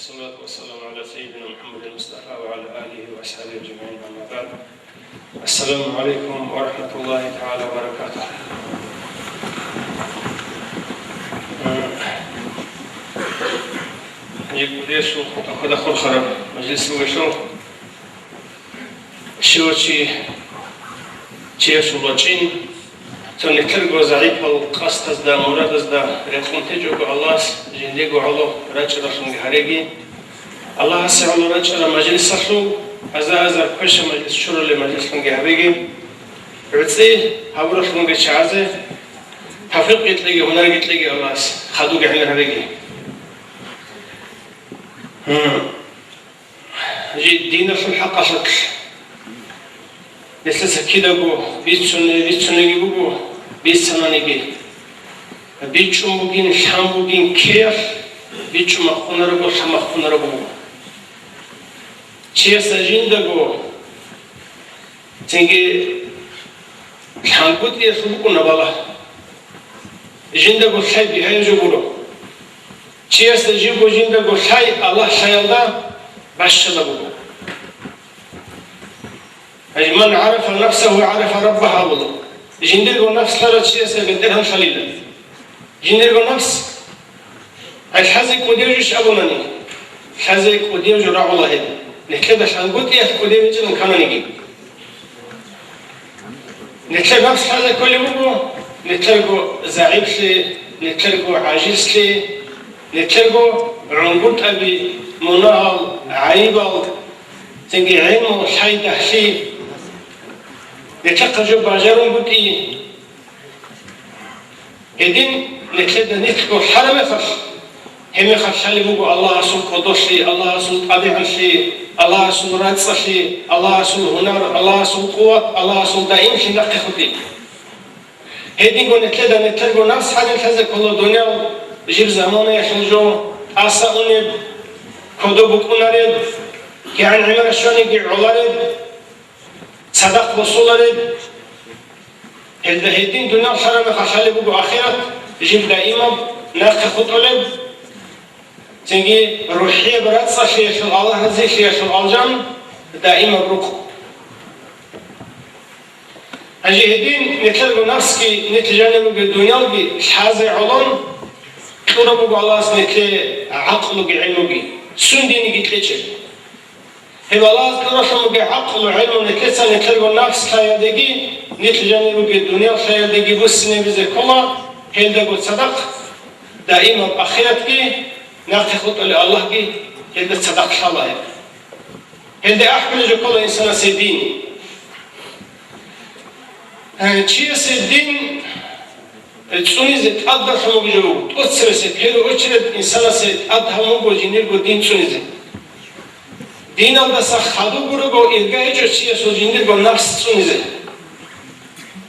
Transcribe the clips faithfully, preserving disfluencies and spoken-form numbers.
الصلاة والسلام على سيدنا محمد المصطفى وعلى آله وأصحابه أجمعين، أما بعد. السلام عليكم ورحمة الله تعالى وبركاته. Э, Якъудешул хутахъуда хурхараб мажлис вугелъул, щивав чи чиясул вачӀин, цо нилъерго загӀипал къасдазда, мурадазда рекъон течӀого Аллагьас жиндего гӀоло рачӀаралъунги гьареги, Аллагьасе гӀоло рачӀараб мажлисалъул аза-азар квеша мажлис чурулеб мажлислъунги гьабеги, гӀуцӀи гьабуралъунги чагӀазе тавфикъги кьеги, гьунарги кьеги Аллагьас, хадуги гӀемер гьабеги. Гьу. Жи диналъул хӀакъалъулъ нилъеца кидаго бицуне-, бицунеги буго, бицананиги. БичӀчӀун бугин, лъан бугин ккеялъ, бичӀчӀун махъунарого, лъан махъунарого буго. Чиясда жиндаго цинги лъангутӀиялъул букӀуна балагь. Жиндаго лъай бигьаяб жо гуро. Чиясда живго жиндаго лъай Аллагь лъаялда бащалаб буго. Гьанже, «Ман гӀарафа нафсагьу гӀарафа раббагьу», абула. Жиндирго нафс лъарав чиясда БетӀергьан лъалила. Жиндирго нафс, гьай, лъазе кӀудияв жо иш абунани, лъазе кӀудияв жо рагӀула гьеб, нилъеда лъангутӀиялъ кӀудияв гьечӀилан ккананиги. Нилъер нафс лъазе кколеб буго, нилъерго загӀиплъи, нилъерго гӀажизлъи, нилъерго гӀунгутӀаби, мунагьал, гӀайибал, цинги гӀелму лъай-дагьлъи. Нилъехъа жо бажарунгутӀи. Гьедин нилъеда нилъго лъараб мехалъ, гьеб мехалъ лъалеб буго Аллагьасул кӀодолъи, Аллагьасул тӀадегӀанлъи, Аллагьасул рацӀцӀалъи, Аллагьасул гьунар, Аллагьасул къуват, Аллагьасул даимлъи нахъе хутӀи. Гьединго нилъеда нилъерго нафс гьадин лъазе ккола дуниял жиб заманаялъул жо, тӀаса унеб, кодоб букӀунареб, кигӀан гӀемераб щваниги гӀолареб, цадахъ босулареб. Гьелда гьедин дуниял лъараб мехалъ лъалеб буго ахират, жиб даимаб нахъе хутӀулеб, цинги рухӀияб рацӀцӀалъиялъул, Аллагь разилъиялъул алжан, даимаб рукъ. Гьанже гьедин нилъерго нафсги, нилъ жанир ругел дуниялги лъазе гӀолон кьураб буго Аллагьас нилъее гӀакълуги гӀелмуги, цун диниги кьечӀеб. Гьеб Аллагьас кьуралъун бугеб гӀакълу, гӀелму нилъеца нилъерго нафс лъаялдеги, нилъ жанир ругел дуниял лъаялдеги буссинабизе ккола, гьелдаго цадахъ даимаб ахиратги, нахъе хутӀулев Аллагьги гьелда цадахъ лъала гьеб. Гьелде ахӀулеб жо ккола инсанасе дин. Э, чиясе дин цӀунизе тӀадалъун вугев, тӀоцебесеб, первую очередь, инсанасе тӀад гьабун буго жиндирго дин цӀунизе. Диналдаса хадуб гурого ирга гьечӀо чиясул жиндирго нафс цӀунизе.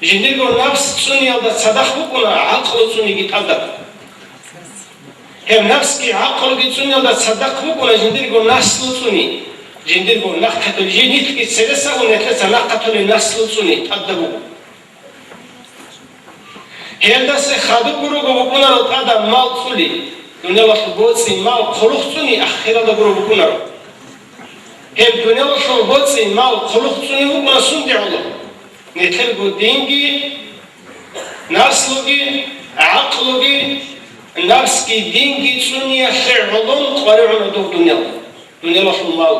Жиндирго нафс цӀуниялда цадахъ букӀуна гӀакълу цӀуниги тӀадаб. Гьеб нафсги гӀакълуги цӀуниялда цадахъ букӀуна жиндирго наслу цӀуни. Жиндирго нахъ катули, жинихъги цереса ун нилъеца нахъ катули наслу цӀуни тӀадаб буго. Гьелдаса хадуб гурого букӀунаро тӀадаб мал цӀули, дуниялалъул боцӀи мал хъулухъ цӀуни ахиралда гуро букӀунаро. Гьеб дуниялалъул боцӀи мал хъулухъ цӀуни букӀуна сунде гӀоло? Нилъерго динги, наслуги, гӀакълуги, нафсги динги цӀуниялъе гӀолон къваригӀуна дов дуниял, дуниялалъул мал.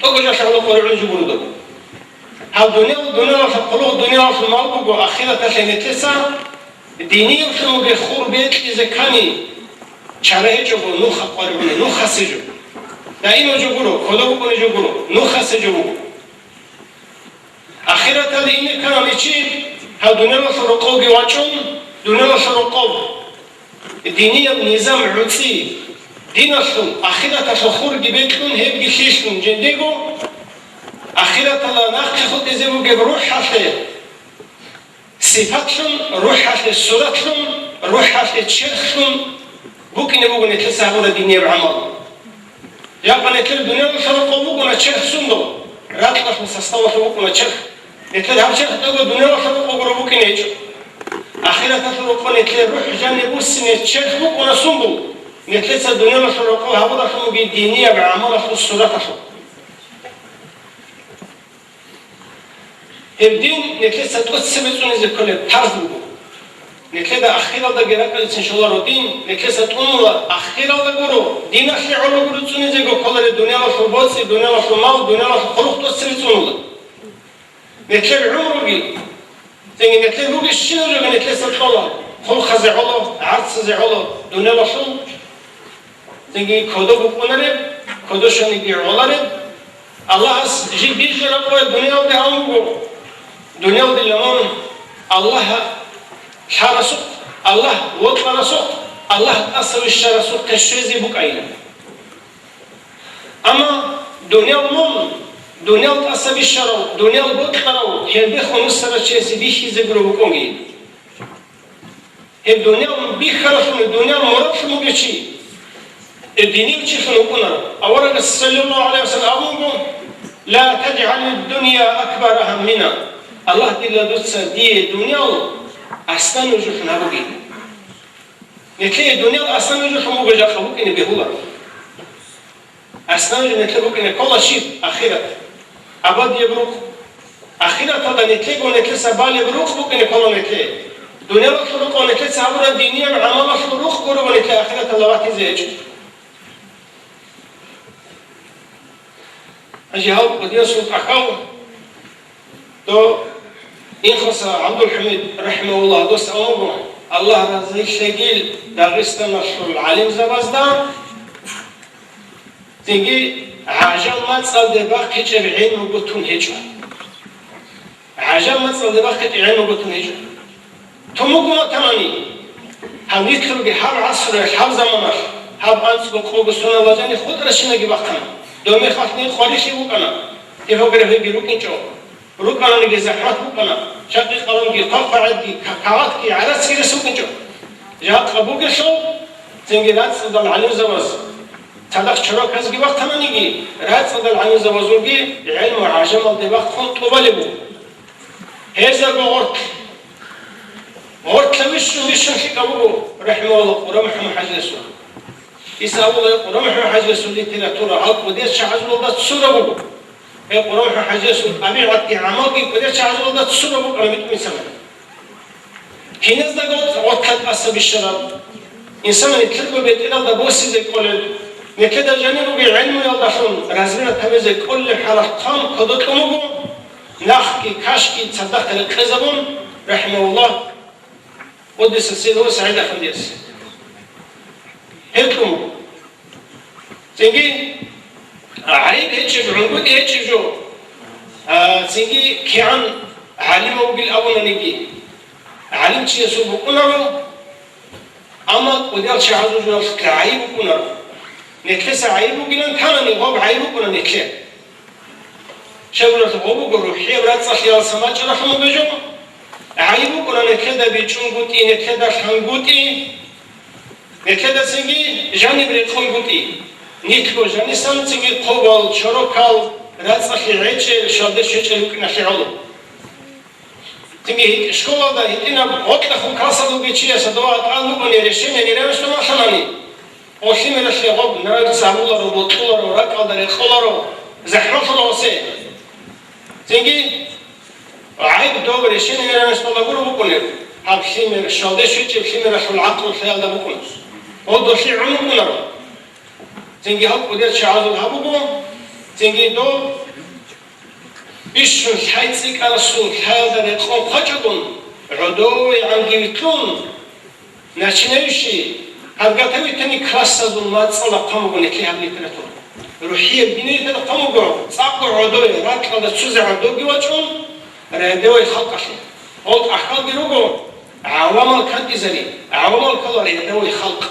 ТӀокӀаб жоялъе гӀоло къваригӀунеб жо гуро доб. Гьаб дуниял, дуниялалъул хъулухъ, дуниялалъул мал буго, ахираталъе нилъеца диниялъун бугеб хур бекьизе ккани, чара гьечӀого нухалъ къваригӀуна, нухалъе жо. Даимаб жо гуро, кодоб букӀунеб жо гуро, нухалъе жо буго. Ахираталде ине кканани чи, гьав дуниялалъул рокъовги вачӀун, дуниялалъул рокъов динияб низам гӀуцӀи, диналъул, ахираталъул хурги бекьун, гьебги лъилъун жиндего, ахираталда нахъе хутӀизе бугеб рухӀалъе сипатлъун, рухӀалъе суратлъун, рухӀалъе черхлъун букӀине буго нилъеца гьабураб динияб гӀамал. Жакъа нилъер дуниялалъул рокъов букӀуна черх сундул, ракьалъул составалъул букӀуна черх. Нилъер гьаб черх тӀаго дуниялалъул рокъов гуро букӀине гьечӀо. Ахираталъул рокъов нилъер рухӀ жаниб буссине черх букӀуна сундул, Нилъеца дуниялалъул рокъов гьабуралъун бугеб динияб гӀамалалъул сураталъухъ. Гьеб дин нилъеца тӀоцебе цӀунизе кколеб парз буго. Нилъеда ахиралдаги ракӀалдецин щоларо дин, нилъеца тӀунула ахиралда гуро, диналъе гӀоло гуро цӀунизего кколареб дуниялалъул боцӀи, дуниялалъул мал, дуниялалъул хъулухъ тӀоцебе цӀунула. Нилъер гӀумруги, цинги нилъер ругищинаб жоги нилъеца кьола, хъулухъазе гӀоло, гӀарцазе гӀоло, дуниялалъул, цинги кодо букӀунареб, кодошаниги гӀолареб. Аллагьас жиб бижараб къоялъ дуниялде гьавун буго. Дуниялдила мун Аллагь лъарасухъ, Аллагь вокьарасухъ, Аллагь тӀаса вищарасухъе щвезе букӀайилан. Амма дуниял мун, дуниял тӀаса бищарав, дуниял бокьарав, гьелде хунусарав чиясе бихьизе гуро букӀунги. Гьеб дуниял бихьаралъун, дуниял мурадлъун бугев чи, э, динив чилъун вукӀунаро. Аварагас, саллаллагьу гӀалайгьи ва саллам, абун буго: «Ла тажгӀалид-дунья акбара гьаммина». Аллагь, дила дуца дие дуниял аслан нужелъун гьабуге. Нилъее дуниял аслан нужелъун буго жакъа букӀине бегьуларо. Аслан нуж нилъер букӀине ккола щиб? Ахират. Абадияб рукъ. Ахираталда нилъего нилъеца балеб рукъ букӀине ккола нилъее. Дуниялалъул рукъ ва нилъеца гьабураб динияб гӀамалалъул рукъ гуро ва нилъее ахираталда ватизе гьечӀо. Гьанже гьав кӀудиясул тӀахьав, дов Инхоса ГӀабдулхӀамид рахӀимагьуллагь, дос абун буго, Аллагь разилъегил Дагъистаналъул гӀалимзабазда, цинги гӀажал мацӀалде бахъичӀеб гӀелму гутун гьечӀо. ГӀажал мацӀалде бахъичӀеб гӀелму гутун гьечӀо. Тумугу маталани, гьаб нилъерги гьаб гӀасруялъ, гьаб заманалъ, гьаб анцӀго къого соналда жаниб хутӀаращинаги бахъана. Доб мехалъ нилъ къварилъи букӀана, типографияги рукӀинчӀо. РукӀананиги захӀмат букӀана, чакъи къаламги, хъвахъ-хъвагӀатги, ка-, кагъатги гӀарацги рес букӀинчӀо. Жакъа бугелъул, цинги рацӀцӀадал гӀалимзабаз, цадахъ чороказги бахъананиги, рацӀцӀадал гӀалимзабазулги гӀелму гӀажамалде бахъун тӀубалеб буго. Гьезда гъоркь. Гъоркьа вищун-вищун лъикӀаб буго, рахӀимагьуллагь, Къура МухӀаммад ХӀажиясул. Гьес абула, Къура МухӀаммад ХӀажиясул литература гьал кӀудиял чагӀазулалда цураб буго. Гьеб Къура МухӀаммад ХӀажиясул тӀабигӀатги гӀамалги кӀудиял чагӀазулалда цураб букӀана мутӀигӀ инсанал. Киназдаго гъоркьа тӀаса бищараб. Инсанал нилъерго бетӀералда босизе кӀолел, нилъеда жаниб бугеб гӀелмуялдалъун разбирать гьабизе кӀолеб хӀалалъ хъван кодо кьун буго, нахги кашги цадахъ рекъезабун, рахӀимагьуллагь, къуддиса сирругьу СагӀид Афандияс. Гьеб кьун буго. Цинги гӀайиб гьечӀеб, гӀунгутӀи гьечӀеб жо. А, цинги кигӀан гӀалимав вугил абунаниги, гӀалимчиясул букӀунаро, амма кӀудиял чагӀазул журналъ гӀайиб букӀунаро. Нилъеса гӀайиб бугилан канани, гъоб гӀайиб букӀуна нилъер. Щайгурелъул гъоб буго рухӀияб рацӀцӀалъиялдаса бачӀаралъун бугеб жо. ГӀайиб букӀуна нилъеда бичӀчӀунгутӀи, нилъеда лъангутӀи, нилъеда цинги жаниб рекъонгутӀи. Нилъго жанисан цинги хъубал, чорокал, рацӀцӀалъи гьечӀел, щвалде щвечӀел рукӀиналъе гӀоло. Цинги гьитӀ-, школалда гьитӀинаб гъоркьахъул классалда вугев чияс дова тӀад вукӀуни решение неравенства малъанани, гъо лъимералъе гъоб нравится гьабуларо, бокьуларо, ракӀалда рекъоларо, захӀмалъула гъосе. Цинги гӀайиб доб решение неравенствалда гуро букӀунеб, гьаб лъимер, щвалде щвечӀеб лъимералъул гӀакълу лъаялда букӀун. Гъо долъи гӀун букӀунаро. Цинги гьаб кӀудиял чагӀазул гьаб буго, цинги доб бищун лъай цӀикӀкӀарасул лъаялда рекъон хъвачӀогун, гӀодовегӀанги витлъун, начинающий, подготовительный классазул мацӀалда хъван буго нилъее гьаб литература. РухӀияб динияда хъван буго, цӀакъго гӀодове, ракьалда цо загӀа доги вачӀун, рядовой халкъалъе. Гъол тӀахьалги руго, гӀавамал кантӀизари, гӀавамал ккола рядовой халкъ.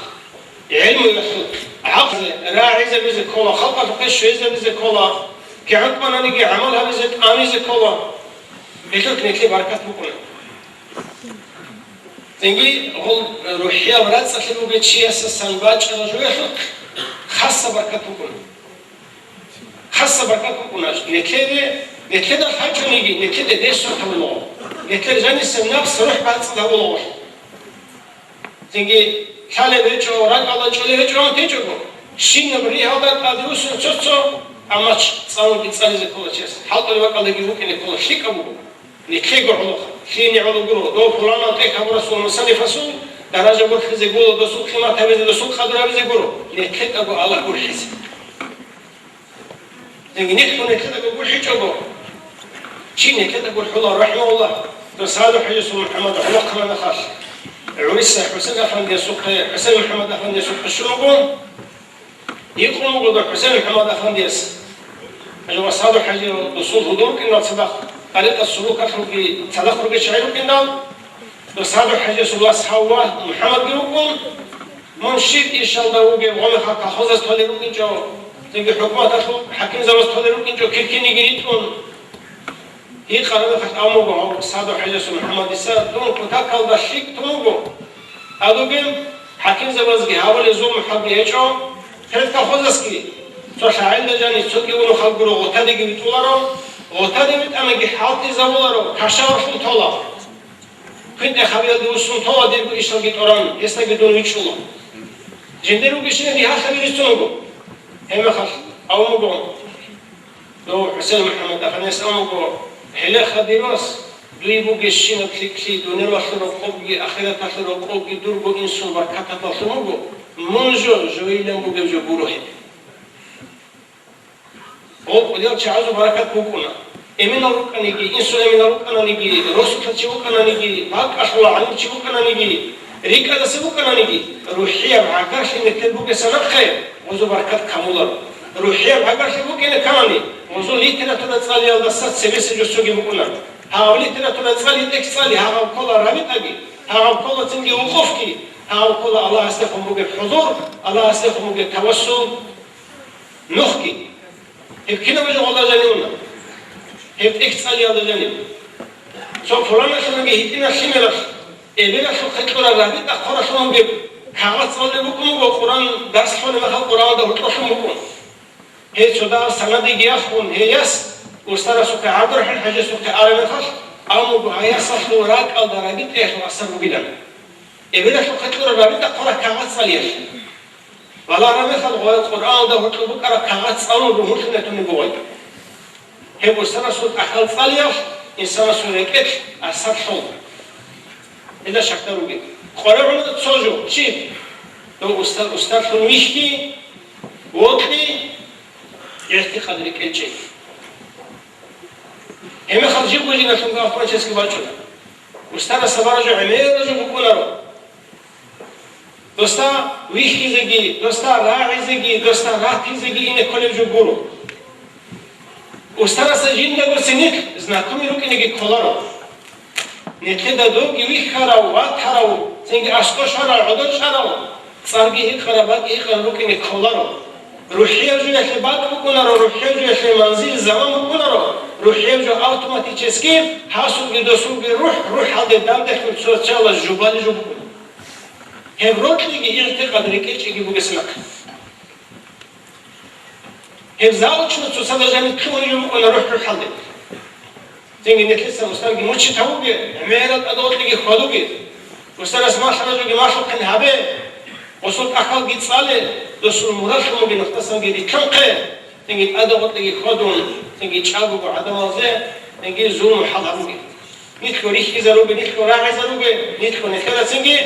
ГӀелмуялъул гӀакълу рагӀизабизе ккола, халкъалъухъе щвезабизе ккола, кигӀан кӀвананиги гӀамал гьабизе тӀамизе ккола. Гьелъухъ нилъее баракат букӀуна. Цинги гъол рухӀияб рацӀцӀалъи бугев чиясасан бачӀарал жоялъухъ хасса баракат букӀуна. Хасса баракат букӀуна нилъеде, нилъеда лъачӀониги, нилъеде дерс гьабулаго, нилъер жанисеб напс рухӀ бацӀцӀад гьабулаго. Цинги Лъалеб гьечӀо, ракӀалда чӀолеб гьечӀо, гьанкъичӀого. Щинаб ригьалда тӀаде руссин цо-цо, амма ч-, цӀалунги цӀализе ккола чияс. ХӀалтӀулеб бакӀалдаги букӀине ккола, лъикӀаб буго. Нилъего гӀолохъа, лъиене гӀоло гуро, дов пуланав тӀехь гьабурасул мусаннифасул даража борхизе гуро, досул къимат гьабизе, досул къадру гьабизе гуро. Нилъетаго Аллагь гурхӀизе. Цинги нилъго нилъедаго гурхӀичӀого, чи нилъеда гурхӀула, рахӀмауллагь, досаду хӀежесул МухӀаммад гӀолохъана нахалъ. ГӀуриса ХӀусен афандиясухъе, ХӀусен МухӀаммад афандиясухъе щун буго, йикъун буго ХӀусен МухӀаммад афандияс. Гьале ва Саду хӀажи досул гьудул рукӀиндал цадахъ, тӀарикъат сулукалъулги цадахъ ругел чагӀи рукӀиндал, Саду хӀажиясул вас гьав ва МухӀаммадги вукӀун, мун щиб ишалда вугев гъомехал колхозас толел рукӀинчӀо, цинги хӀукуматалъул хӀакимзабаз толел рукӀинчӀо киркиниги ритӀун. Гьикъараб мехалъ абун буго гьав Саду хӀажиясул МухӀаммадица, дун кутакалда лъикӀ тун вуго. Гьадуги хӀакимзабазги гьабулел зулму хӀалги гьечӀо, хӀел колхозасги цо лъагӀелда жани цо кӀивунухъал гуро гъотадеги витӀуларо, гъотаде витӀанаги хӀалтӀизабуларо, кашаварлъун тола. КвинтӀер хабиялде вуссун тола дирго ишалги тӀоран, гьесдаги дун вичӀчӀула. Жиндир вугищинаб гьалъаби рицун вуго. Гьебмехалъ абун буго, дов ХӀусен МухӀаммад афандияс абун буго, гьелеха, дир вас, дуе бугебщинаб лъикӀлъи дунялалъул рокъобги ахираталъул рокъобги дурго инсул баркаталдалъун буго, мун жо, жойилан бугеб жо гуро гьеб. Гьол кӀудиял чагӀазул баракат букӀуна. Эменал рукӀаниги, инсул эменал рукӀананиги, росулъа чи вукӀананиги, бакӀалъула гӀалимчи вукӀананиги, рикӀкӀадаса вукӀананиги, рухӀияб гӀагарлъи метер бугеса нахъе, гъозул баракат камуларо. РухӀияб гӀагарлъи букӀине ккани, гъозул литература цӀалиялдаса цебесеб жо цоги букӀуна. Гьаб литература цӀали, текст цӀали, гьаб ккола рабитӀаги, гьаб ккола цинги вукъуфги, гьаб ккола Аллагьасдехун бугеб хӀузур, Аллагьасдехун бугеб тавассул. Нухги. Гьеб кинаб жо гъолда жанивна? Гьеб тӀехь цӀалиялда жанив. Цо пуланалъунаги гьитӀина лъимералъ, эбелалъухъе кьураб рагьитӀа хъоралъун бугеб кагъат цӀалулеб букӀун буго, Къуръан дарс лъолеб мехалъ Къуръаналда гьоркьолъун букӀун. Гьей цо дагьаб санадиги яхун, гьей яс устарасухъе, ГӀабдурахӀман хӀажиясухъе араб мехалъ, абун буго, гьай ясалъул ракӀалда рагьитӀаялъул асар бугилан. Эбелалъухъе кьураб рагьитӀа хъораб кагъат цӀалиялъ. Балагьараб мехалъ гъой Къуръаналда гьоркьоб букӀараб кагъат цӀалун ругьунлъи нетунеб бугъой. Гьеб устарасул тӀахьал цӀалиялъ инсанасул рекӀелъ асар лъолда. Гьелда щакдар ругел. КъваригӀуна цо жо, чи? Дов устар, устарлъун вихьи, вокьи, игӀтикъад рекӀелчӀей. Гьебмехалъ жибго жиналъунго автобусалъги бачӀуна. Устарас абараб жо гӀемераб жо букӀунаро. Досда вихьизеги, досда рагӀизеги, досда ратизеги ине кколеб жо гуро. Устарасда жиндаго цинилъ знакомый рукӀинеги кколаро. Нилъеда довги вихьарав, ватарав, цинги аскӀо щварав, гӀодор чӀарав, цӀарги гьикъараб, бакӀги гьикъараб рукӀине кколаро. РухӀияб жоялъе бакӀ букӀунаро, рухӀияб жоялъе манзил заман букӀунаро, рухӀияб жо автоматически гьасулги досулги рухӀ, рухӀалде данделъун цо чияла жубали жо букӀуна. Гьеб рокьиги игӀтикъад рекӀелчӀейги бугесилахъе. Гьеб заочно цоцазда жаниб лъугьунеб жо букӀуна рухӀ-рухӀалде. Цинги нилъеца устарги мучи тавуге, гӀемерал тӀадвокьиги хьвадуге. Устарас малъараб жоги малъухъин гьабе, гъосул тӀахьалги цӀале, досул мураллъун бугеб нухдасанги рилълъанхъе, цинги тӀадвокьиги хьвадун, цинги чӀагого гӀадамалзе, цинги зулму хӀал гьабуге. Нилъго рихьизаруге, нилъго рагӀизаруге, нилъго нилъеда цинги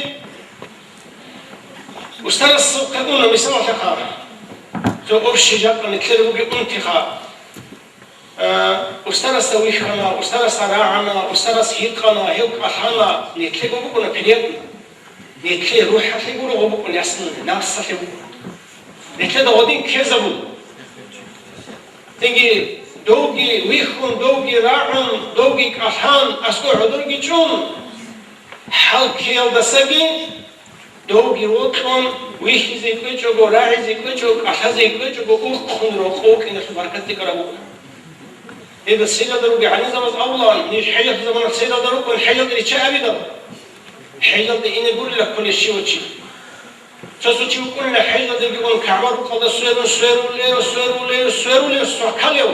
устарасухъе уна, мисалалъеха, цо общий жакъа нилъер бугеб унтиха. Э, устарасда вихьана, устарасда рагӀана, устарас гьикъана, гьев кӀалъана, нилъего букӀуна приятно. Нилъее рухӀалъе гуро гъо букӀун, ясни, нафсалъе букӀун. Нилъеда гъодин ккезабун. Цинги довги вихьун, довги рагӀун, довги кӀалъан, аскӀо гӀодорги чӀун, хӀал ккеялдасаги довги вокьун, вихьизе кӀвечӀого, рагӀизе кӀвечӀого, кӀалъазе кӀвечӀого, ухъун рокъов вукӀиналъул баркат цӀикӀкӀараб букӀун. Гьеб селалда ругел гӀалимзабаз абулаан, ниж хӀежалъул заманалъ селалда рукӀун, хӀежалде риччай абидал, хӀежалде ине гурила кколев щивав чи. Цо-цо чи вукӀунила хӀежалдеги ун, КагӀба рукъалда сверун, сверулев, сверулев, сверулев, свакалев,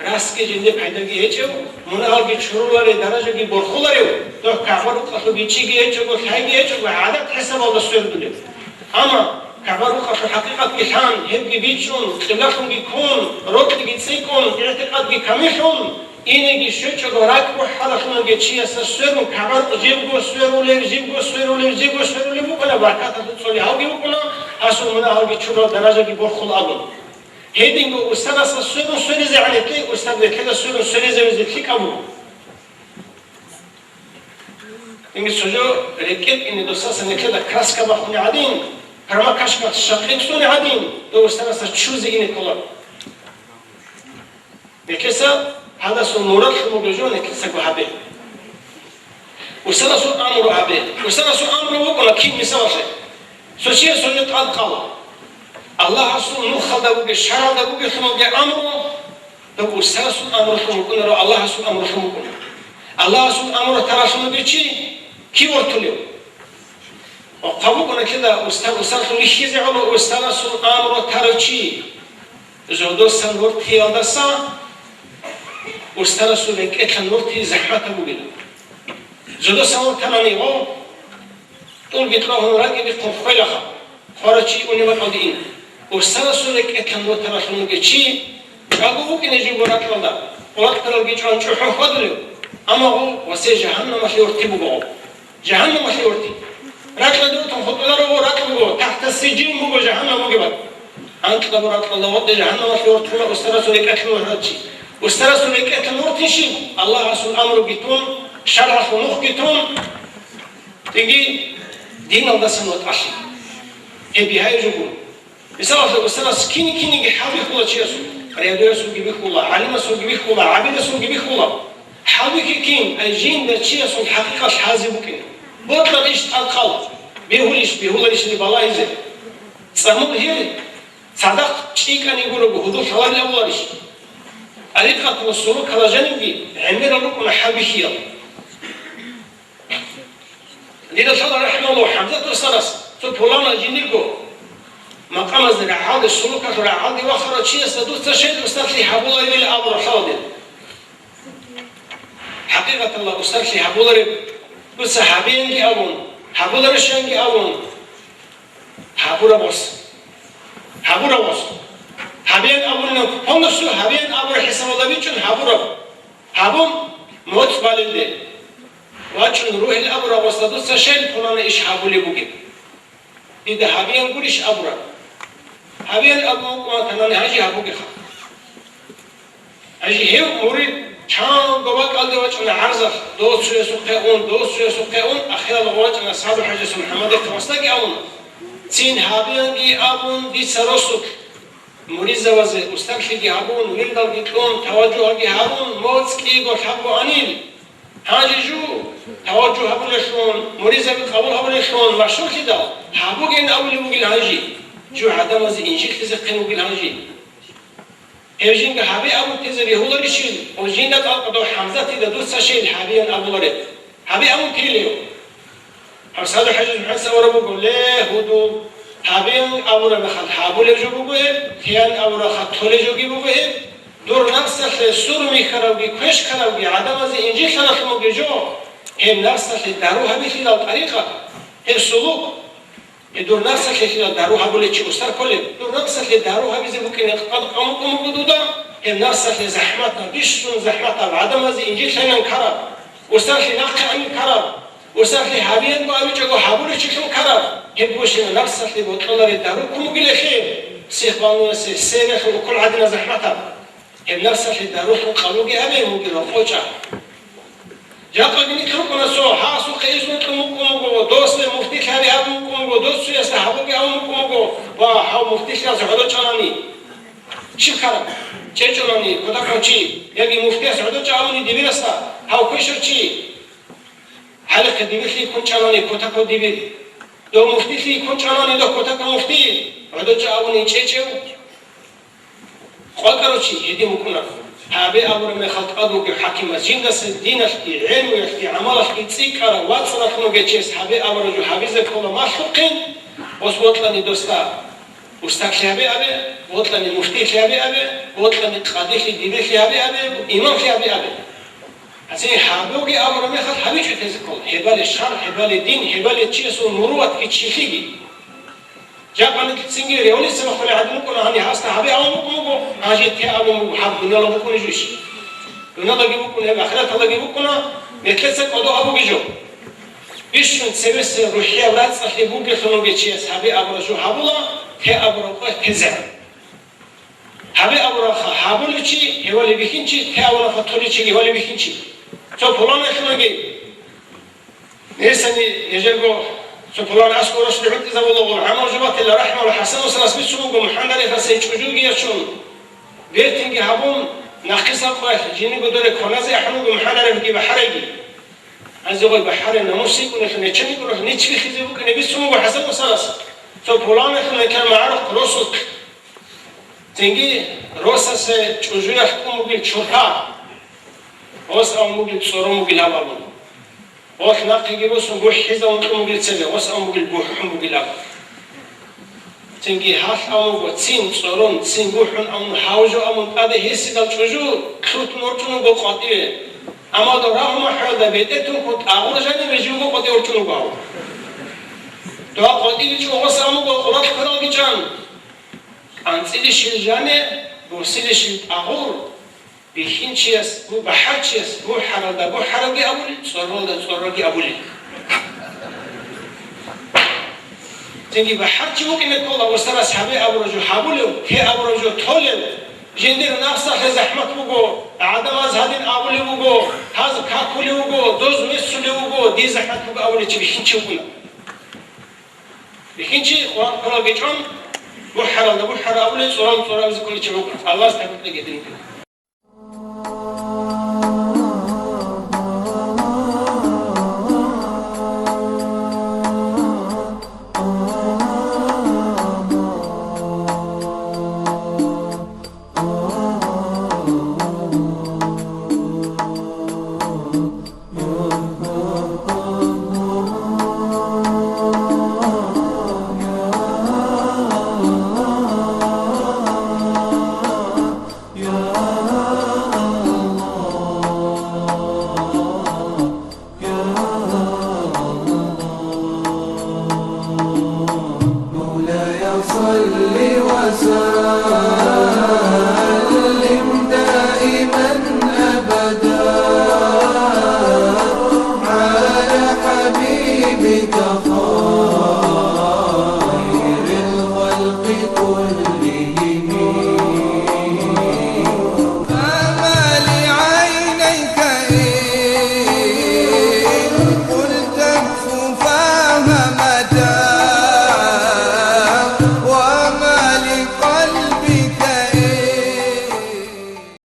расги жинде пайдаги гьечӀев, мунагьалги чуруларев, даражаги борхуларев, дов КагӀба рукъалъул бичӀчӀиги гьечӀого, лъайги гьечӀого, гӀадат хӀисабалда свердулев. Амма КагӀба рукъалъул хӀакъикъатги лъан, гьебги бичӀчӀун, къиблалъунги ккун, рокьиги цӀикӀкӀун, игӀтикъадги камиллъун, инеги щвечӀого ракӀ бухӀаралъун вугев чиясда сверун, КагӀба рукъ жибго сверулеб, жибго сверулеб, жибго сверулеб букӀана, баркаталъул цӀолигьалги букӀана, гьасул мунагьалги чурал даражаги борхула абун. Гьединго устарасда сверун сверизегӀан гьетлъи, устар гьетлъила сверун сверизевизе лъикӀаб буго. Инги цо жо рекӀелъ ине досаса нилъеда краска бахуни гӀадин, промокашка щакъи цӀуни гӀадин, дов устараса чузе ине ккола. Нилъеса гьадасул мурад лъун бугеб жо нилъесаго гьабе. Устарасул амру гьабе. Устарасул амру вукӀуна кин мисалалъе. Цо чиясул жо тӀадкъала. Аллагьасул нухалда бугеб, шаралда бугеблъун бугеб амру, Доб устарасул амрулъун вукӀунаро, Аллагьасул амрулъун вукӀуна. Аллагьасул амру таралъун вугев чи кив вортулев? Ва хъван букӀуна кида уста-, устарлъун вихьизе гӀоло устарасул амру тарав чи. Зодосан вортиялдаса устарасул рекӀелъан вортизе захӀматаб бугила. Зодосан вортанани гъо, тӀулги кьогьун ракӀи бихъун хвелаха. Хварав чи уни бакӀалде ин. Устарасул рекӀелъан вортаралъун вугев чи, чӀаго вукӀине живго ракьалда, къватӀаралги чӀван чӀухӀун хьвадулев, амма гъо, ва се жагьаннамалъе вортиб буго гъо. Жагьаннамалъе вортиб. Ракьалде вутун хутӀуларо гъо, ракь буго, тахта сиджин буго, жагьаннам бугеб бакӀ. Анкьабго ракьалда ватӀа жагьаннамалъе вортула устарасул рекӀелъан вортарав чи. Устарасул рекӀелъан вортищин, Аллагьасул амруги тун, шаргӀалъул нухги тун, Цинги диналдасан ватӀалъи. Гьеб бигьаяб жо гуро. Мисалалъе, устарас кин-кинниги хӀалбихьула чиясул, рядоясулги бихьула, гӀалимасулги бихьула, гӀабидасулги бихьула. ХӀалбихьи кин, ай жинда чиясул хӀакъикъат лъазе букӀин. Бокьарищ тӀадкъала, бегьулищ, бегьуларищали балагьизе. ЦӀамул гьел цадахъ чӀикӀкӀани гурого гьудул лъаларилан абуларищ? ТӀарикъат ва сулукалда жанибги гӀемерал рукӀуна хӀалбихьиял. Дида лъала рахӀмаллагь ХӀамзат устарас, цо пуланав жиндирго макъамазда рагӀалде, сулукалъул рагӀалде вахарав чиясда дуца щай устарлъи гьабуларевилан абураб лъала дир. ХӀакъикъаталда устарлъи гьабулареб, дуца гьабеянги абун, гьабуларищанги абун, гьабураб гъос. Гьабураб гъос. Гьабеян абунилан полностью гьабеян абураб хӀисабалда бичӀчӀун гьабураб. Гьабун, моцӀ балелде вачӀун ругьел абураб гъосда дуца щай пулана иш гьабулеб бугеб? Дида гьабеян гурищ абураб? Гьабеян абун вукӀун ватани гьанже гьабугеха. Гьанже гьев мурид чанго бакӀалде вачӀана гӀарзалъ, дов цоясухъе ун, дов цоясухъе ун, ахиралда вачӀана СагӀду-хӀажиясул МухӀаммадихъе васдаги абуна: «Цин гьабеянги абун дица росулъ». Муридзабазе устарлъиги гьабун, вирдалги кьун, таважжугьаги гьарун, моцӀ кӀиго лъабго анил. Гьанже жу таважжугь гьабулеллъун, муридзаби къабул гьабулеллъун машгьурлъидал, гьабугейин абулеб бугил гьанже. Жу гӀадамазе инжитлъизехъин вугил гьанже. Гьев жинда гьабе абун тезе бегьуларищин, ва жинда тӀадкъадав ХӀамзатида дуца щай гьабеян абулареб? Гьабе абун телев? Гьав СагӀду-хӀажияс МухӀаммад авараг буго, ле, гьудул, гьабеян абураб мехалъ гьабулеб жо буго гьеб, теян абураб мехалъ толеб жоги буго гьеб, дур напсалъе сур михьаравги квешкаравги гӀадамазе инжитлъаралъун бугеб жо, гьеб напсалъе дару гьабилъилал тӀарикъат, гьеб сулук. Гьеб дур напсалъе лъила дару гьабулев чи устар кколеб? Дур напсалъе дару гьабизе букӀине къад-, къамукъун буго дуда, гьеб напсалъе захӀматаб, бищун захӀматаб, гӀадамазе инжитлъайилан ккараб, устарлъи нахъе анин ккараб, устарлъи гьабиянго абичӀого гьабулев чилъун ккараб, гьеб бищун напсалъе бокьулареб дару ккун бугилелъе, психбольницаялъе, семьялъул укол гӀадинаб захӀматаб. Гьеб напсалъе дарулъун къалуге абе, мугила къоча. Жакъаги нилъ рукӀуна цо, гьасухъе изну кьун вукӀун вуго, досда муфтилъи гьаби абун вукӀун вуго, дос цоясда гьабуге абун вукӀун вуго, ва гьав муфтилъиялъе гӀодов чӀалани. Щиб ккараб? ЧӀечӀолани, кутакав чи, яги муфтияс гӀодов чӀалани дибирасда, гьав квешав чи. Гьалихъе дибирлъи ккун чӀалани, кутакав дибир. Дов муфтилъи ккун чӀалани, дов кутакав муфти, гӀодов чӀалани чӀечӀев. КъвакӀарав чи гьедин вукӀуна. Гьабе абураб мехалъ тӀад вугев хӀакимас жиндаса диналъги, гӀелмуялъги, гӀамалалъги цӀикӀкӀарав вацӀцӀадахъун вугев чияс гьабе абураб жо гьабизе ккола малъухъин, ос бокьани досда устарлъи гьабе абе, бокьани муфтилъи гьабе абе, бокьани къадилъи, дибирлъи гьабе абе, имамлъи гьабе абе. Гьанже гьабуге абураб мехалъ гьабичӀо тезе ккола. Гьебали шаргӀ, гьебали дин, гьебали чиясул муруватги чилъиги. Жакъа нилъецинги революция бахъулеб гӀадин букӀуна, гьаниб гьасда гьабе абун букӀун буго, гьанже те абун буго, гьаб дуниялалда букӀунеб жо иш. Дуниялдаги букӀуна, гьеб ахираталдаги букӀуна, нилъеца кӀодо гьабуге жо. Бищун цебесеб рухӀияб рацӀцӀалъи бугелъулги чияс гьабе абураб жо гьабула, те абураб къо тезе. Гьабе абурабха, гьабулев чи гьевали бихьинчи, те абурабха, толев чиги гьевали бихьинчи. Цо пуланайлъунги, гьесани гьежерго цо пулан аскӀор росулъ гӀунтӀизабулаго, гӀамал жубатила рахӀмал ХӀасан устарас бицун буго, МухӀаммад Арифасе чӀужуги ячун, бертинги гьабун, нахъисаб къоялъ жиниго доле кваназе ахӀун буго МухӀаммад Арифги бахӀарайги. Гьанже гъой бахӀарай намус йикӀунелъул, нечаникӀуралъ нич биххизе букӀине бицун буго ХӀасан устарас. Цо пуланайлъун гьекъан магӀарухъ росулъ. Цинги росасе чӀужуялъ кӀун бугел чурха, гъос абун бугел цӀорон бугилан абун. Гъолъ нахъеги босун бухӀизавун кьун бугел цебе, гъос абун бугел бухӀун бугилан абун. Цинги гьалъ абун буго, цин цӀорон, цин бухӀун абун, гьав жо абун тӀаде гьесидал чӀужу лъутун ворчӀун вуго къватӀиве. Амма дов рагьу-махӀалда бетӀер тункун тӀагъур жанибе живго къватӀив ворчӀун вуго гьав. Дов къватӀиве чӀун гъос абун буго къуралъ квералги чӀан. КъанцӀилищил жане, босилищил тӀагъур, бихьинчияс, бу-, бахӀарчияс бухӀаралда бухӀарабги абулел, цӀоралда цӀорабги абулел. Цинги бахӀарчи вукӀине ккола, устарас гьабе абураб жо гьабулев, те абураб жо толев, жиндир напсалъе захӀмат буго, гӀадамаз гьадин абулев вуго, гьаз какулев вуго, доз месулев вуго, дие захӀмат буго абулев чи бихьинчи вукӀуна. Бихьинчи Къуран квералги чӀун, бухӀаралда бухӀараб абулел, цӀоралда цӀорабизе кколев чи вукӀун. Аллагьас тавфикъ кьеги дин. مولاي صل وسلم دائما أبدا على حبيبك خير الخلق كلهم.